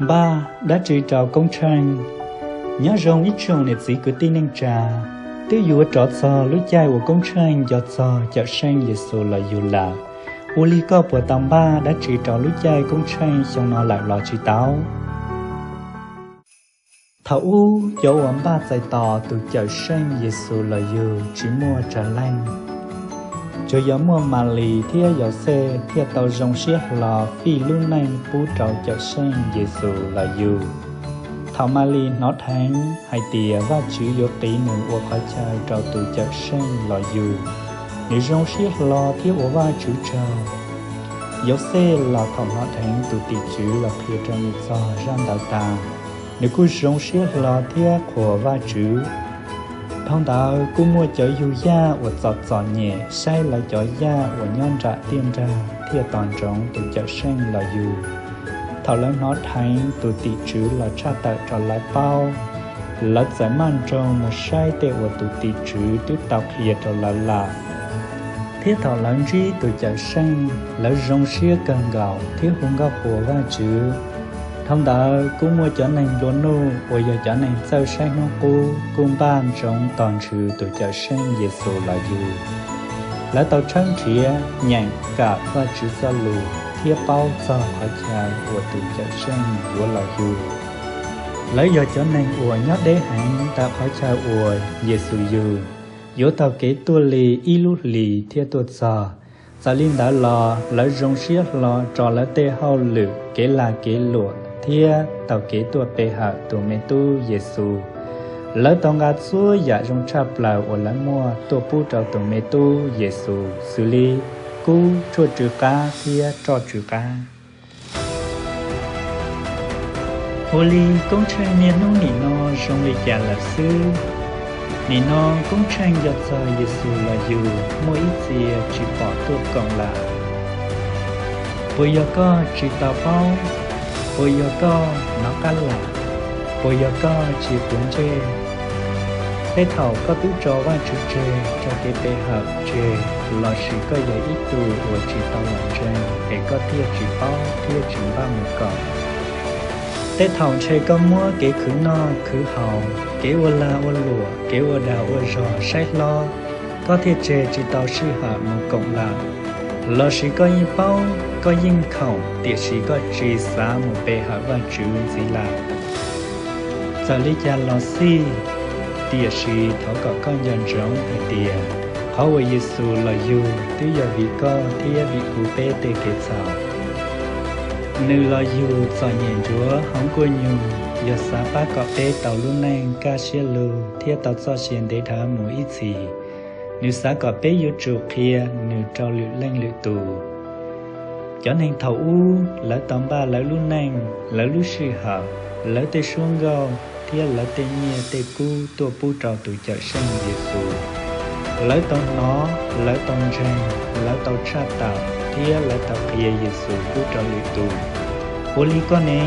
Npaj dab tsi rau Koob Tsheej? Nyob zoo ib tsoom niam txiv kwv tij neej tsa, twb yuav rov txog lub caij uas Koob Tsheej nco txog Cawmseej Yexus los yug lawm. Ua li koj puas tau npaj dab tsi rau lub caij Koob Tsheej xyoo no lawm los tsis tau? Thaum ub cov uas npaj txais tos tus Cawmseej Yexus los yug tsis muaj tsawg leej. Tsuas yog muaj Malis thiab Yauxej thiaj tau zoo siab hlo fij lub neej pub rau Cawmseej Yexus los yug. Thaum Malis hnov dheev hais tias Vajtswv yuav qiv nws ua qhov chaw rau tus Cawmseej los yug, nws zoo siab hlo thiab ua Vajtswv tsaug. Yauxej los thaum hnov dheev tus tim tswv los qhia rau nws txog zaj ntawd tas, nws kuj zoo siab hlo thiab qhuas Vajtswv. Dhau ntawd kuj muaj cov yug yaj uas txom txom nyem saib lawv cov yaj uas nyob nram tiaj nrag thiaj tos ntsoov tus Cawmseej los yug. Thaum lawv hnov dheev tus tim tswv los tshaj tawm rau lawv paub, lawv txawm maj nroos mus saib tej uas tus tim tswv twb tau qhia rau lawv lawm. Thiab thaum lawv ntsib tus Cawmseej, lawv zoo siab kawg nkaus thiab hu nkauj qhuas Vajtswv. Dhau ntawd kuj muaj cov neeg nplua nuj uas yog cov neeg txawj saib hnub qub kuj npaj ntsoov tos ntsws tus Cawmseej Yexus los yug. Lawv tau tshawb nrhiav, nyeem, kawm Vajtswv Txojlus thiab paub txog qhov chaw uas tus Cawmseej yuav los yug. Lawv yog cov neeg uas nyob deb heev ntawm qhov chaw uas Yexus yug, yuav taug kev tuaj li ib lub hlis thiaj tuaj txog. Txawm li ntawd los lawv zoo siab hlo tso lawv tej hauj lwm, kev lag kev luam thiab taug kev tuaj pe hawm tus me tub Yexus. Lawv tau nqa txhua yam zoo tshaj plaws uas lawv muaj tuaj pub rau tus me tub Yexus, xws li kub, tshuaj tsw qab thiab roj tsw qab. Ua li Koob Tsheej niaj hnub nim no zoo li cas lawm xwb? Nim no Koob Tsheej nco txog Yexus los yug muaj ib txhia tsis pom tuaj koom lawm. Puas yog koj tsis tau paub? Puas yog koj nov qab lam? Puas yog koj tsis quav ntsej? Tej thaum koj twb tso Vajtswv tseg, tso kev pe hawm tseg, lossis koj yog ib tug uas tsis tau los ntseeg es koj thiaj tsis paub thiab tsis npaj mus koom. Tej thaum ntshe koj muab kev khwv noj khwv haus, kev ua lag ua luam, kev ua dag ua zog saib hlob, koj thiaj tseg tsis tau sij hawm mus koom lawm. Lossis koj yeej paub, koj yeej khoom, tiam sis koj tsis xav mus pe hawm Vajtswv ntxiv lawm. Txawm li cas los xij, tiam sis thov kom koj nco ntsoov hais tias qhov uas Yexus los yug twb yog vim koj thiab vim kuv peb tej kev txhaum. Nws los yug txom nyem ntsuav hauv nkuaj nyuj yog xav pab kom peb tau lub neej kaj siab lug thiab tau txoj sia ntev dhawv mus ib txhis. Nws xav kom peb yuav tsum qhia nws rau lwm leej lwm tus. Cov neeg thaum ub lawv tau npaj lawv lub neej, lawv lub sij hawm, lawv tej suab nkauj thiab lawv tej nyiaj tej kub tuaj pub rau tus Cawmseej Yexus. Lawv tau hnov, lawv tau ntseeg, lawv tau tshaj tawm thiab lawv tau qhia Yexus pub rau lwm tus. Ua li koj ne?